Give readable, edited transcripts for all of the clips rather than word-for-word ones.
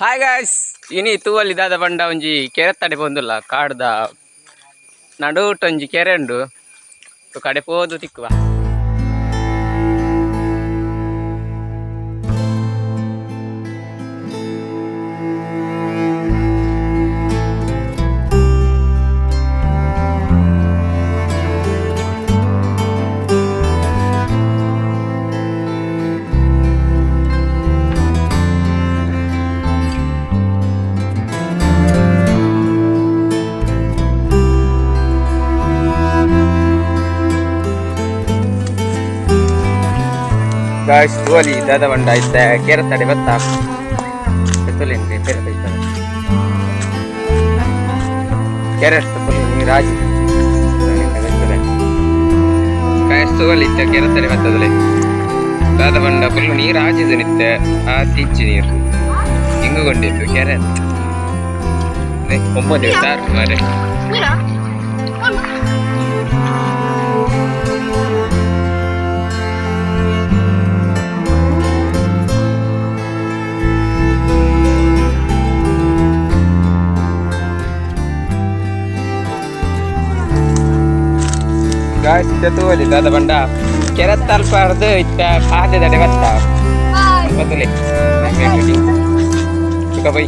Hi guys, ಇನಿ ತೂವಲ್ಲಿ ದಾದ ಪಂಡ ಒಂಜಿ ಕೆರೆ ತಡೆ ಪೋಂದುಲ್ಲ ಕಾಡ್ದ ನಡುಟ್ ಒಂಜಿ ಕೆರೆ ಉಂಡು ಕಡೆ ಪೋದು ತಿಕ್ಕುವ. ಗಾಯ್ಸ್, ತೂವಲಿ ದಾದ ಪಂಡ ಇತ್ತೆ ಕೆರೆ ತಡೆ ಬತ್ತ ತೂಲೆಂಗೆ ಕೆರೆ ತಡೆ ಕೆರೆ ಫುಲ್ ನೀರು ಆಜಿದೆ. ಗಾಯ್ಸ್, ತೂವಲಿ ಇತ್ತೆ ಕೆರೆ ತಡೆ ಬತ್ತದಲೆ ದಾದ ಪಂಡ ಫುಲ್ ನೀರು ಆಜಿದೆ ನಿತ್ತೆ ಆ ತಿಚ್ಚಿ ನೀರು ಹಿಂಗುಗೊಂಡಿತ್ತು ಕೆರೆ ಒಂಬತ್ತು ಸಾರ್ ಮಾರೆ. ಗಾಯ್ಸ್, ಇತ್ತೆ ತೂವಲಿ ದಾದ ಪಂಡ ಕೆರೆ ತಲ್ಪಾರ್ದು ಇತ್ತೆ ಪಾದೆದಡೆ ಬತ್ತ ಬತ್ತಲೆ ಸುಖ ಬೈ.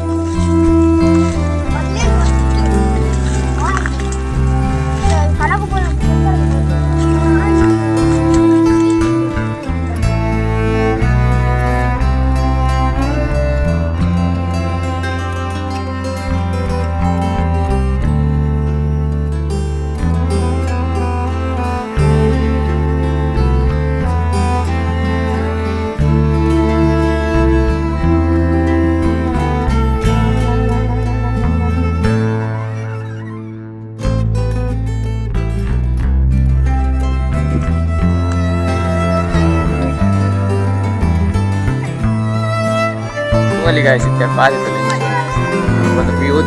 ತೂವಲಿ ಗಾಯ್ಸ್, ಇತ್ತೆ ಪಾದೆ ಒಂದು ವ್ಯೂ.